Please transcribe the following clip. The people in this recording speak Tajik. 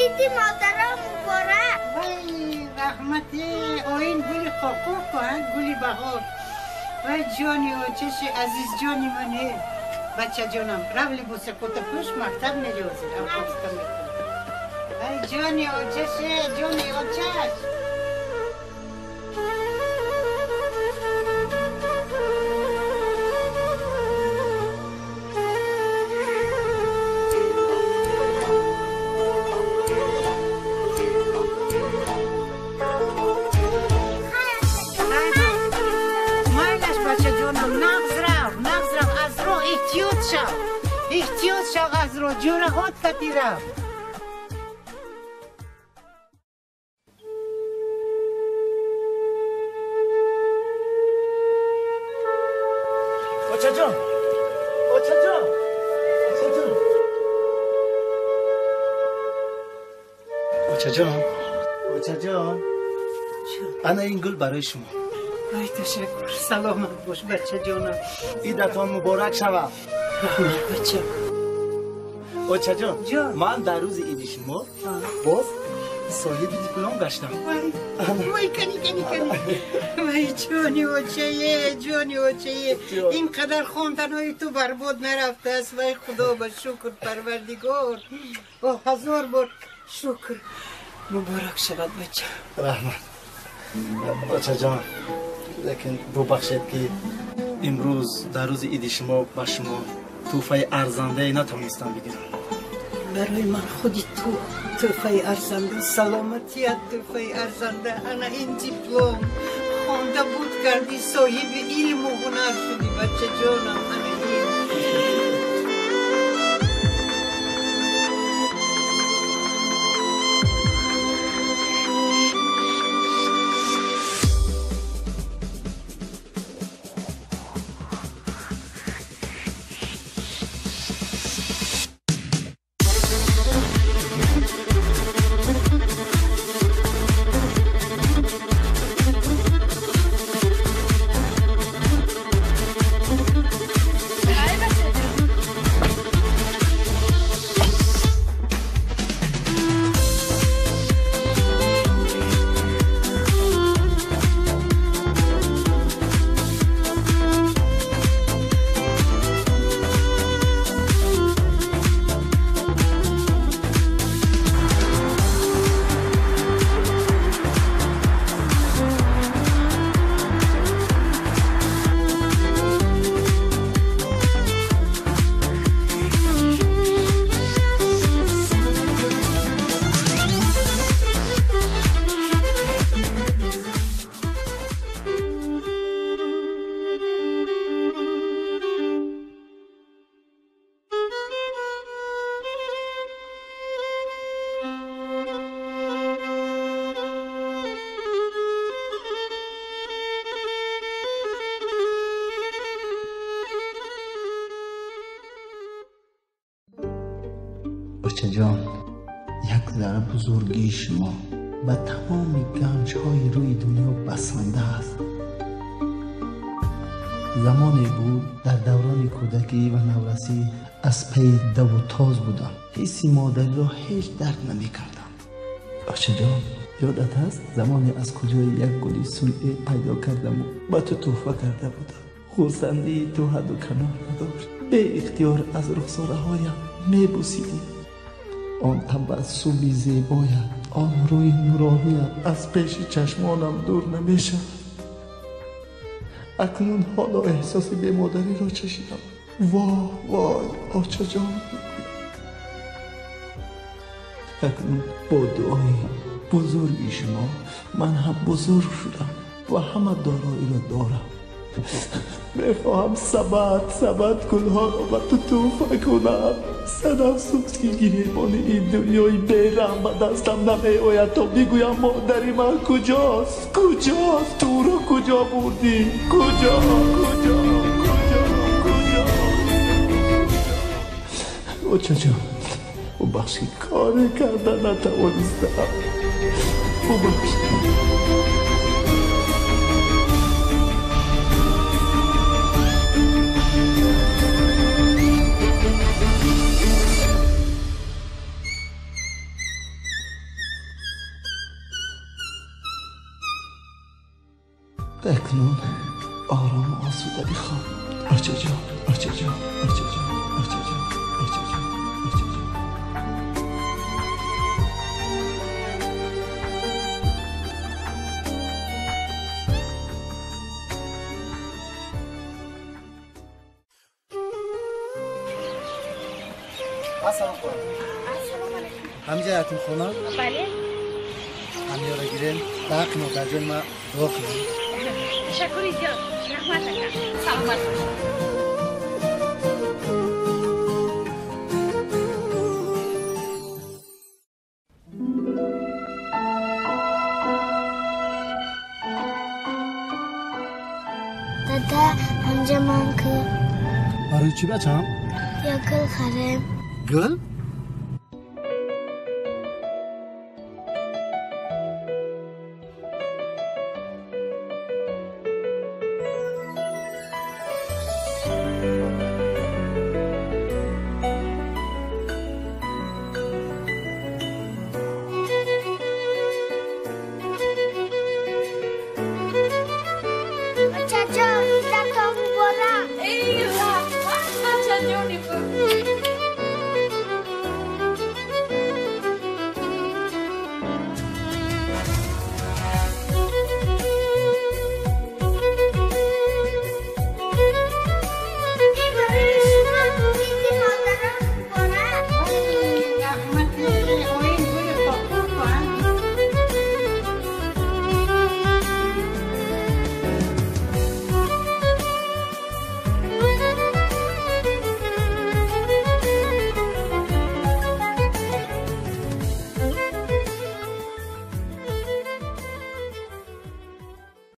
Иди модарон муборак. Вай раҳмати, оин гули қоқуқ, гули баҳор. Вай ҷони очаши азиз, ҷони мане. Бача ҷонам, рав либоси худта пӯш, мактаб мери ҳозир. Авқотта мекунӣ. Вай ҷони очаше, ҷони очаш. Эҳтиёт шав аз роҳ, ҷӯраҳот кати рав. Очаҷон, очаҷон, очаҷон, очаҷон, очаҷон, ана ин гул барои шумо. Вай, ташаккур, саломат бош, бачаҷонам. Идатон муборак шавад. Раҳмат, бача. Очаҷон, ман дар рӯзи иди шумо боз соҳиби диплом гаштам. Вай, кани, кани, кани. Вай, ҷони очае, ҷони очае. Ин қадар хонданои ту барбод нарафтааст. Вай, худо ба шукр, парвардигор. О, ҳазор бор шукр. Муборак шавад, бача. Раҳмат. Очаҷон, лекин бубахшед, ки имрӯз дар рӯзи иди шумо ба шумо тӯҳфаи арзандае натавонистам бигирам. Барои ман худи ту тӯҳфаи арзанда, саломатият тӯҳфаи арзанда. Ана ин диплом, хонда буд кардӣ, соҳиби илму ҳунар шудӣ, бачаҷонам. Ана ин. Очаҷон, як зарра бузургии шумо ба тамоми ганҷҳои рӯи дунё басанда аст. Замоне буд, дар даврони кӯдакӣ ва наврасӣ аз пайи даву тоз будам, ҳисси модариро ҳеҷ дарк намекардам. Очаҷон, ёдат ҳаст, замоне аз куҷои як гули сунъӣ пайдо кардаму ба ту тӯҳфа карда будам. Хурсандии ту ҳадду канор надошт. Беихтиёр аз рухсораҳоям мебусидӣ. Он табассуми зебоят, он рӯи нуроният аз пеши чашмонам дур намешавад. Акнун ҳоло эҳсоси бемодариро чашидам. Вой, вой, очаҷон. Акнун бо дуои бузурги шумо ман ҳам бузург шудам ва ҳама дороиро дорам. Мехоҳам сабад сабад гулҳоро ба ту тӯҳфа кунам. Сад афсӯс, ки гиребони ин дунёи бераҳм ба дастам намеояд, то бигӯям модари ман куҷост, куҷост, туро куҷо бурдӣ, куҷо, куҷо, куҷо, куҷо. Очаҷон, бубахш, ки коре карда натавонистам. Бубахш. Акнун орому осуда бихоб. Очаҷон, очаҷон, очаҷон, очаҷон, очаҷон, очаҷон. Ассалому алайкум. Ҳамҷа ятимхона? Бале. Ҳамёра гирем, ба ҳаққи модарҷони ма дуо кунем. Ташаккури зиёд. Раҳмат ака. Саломат бошед. Дада, ҳамҷа ман ку. Барои чӣ, бачам? Я гул харем. Гул?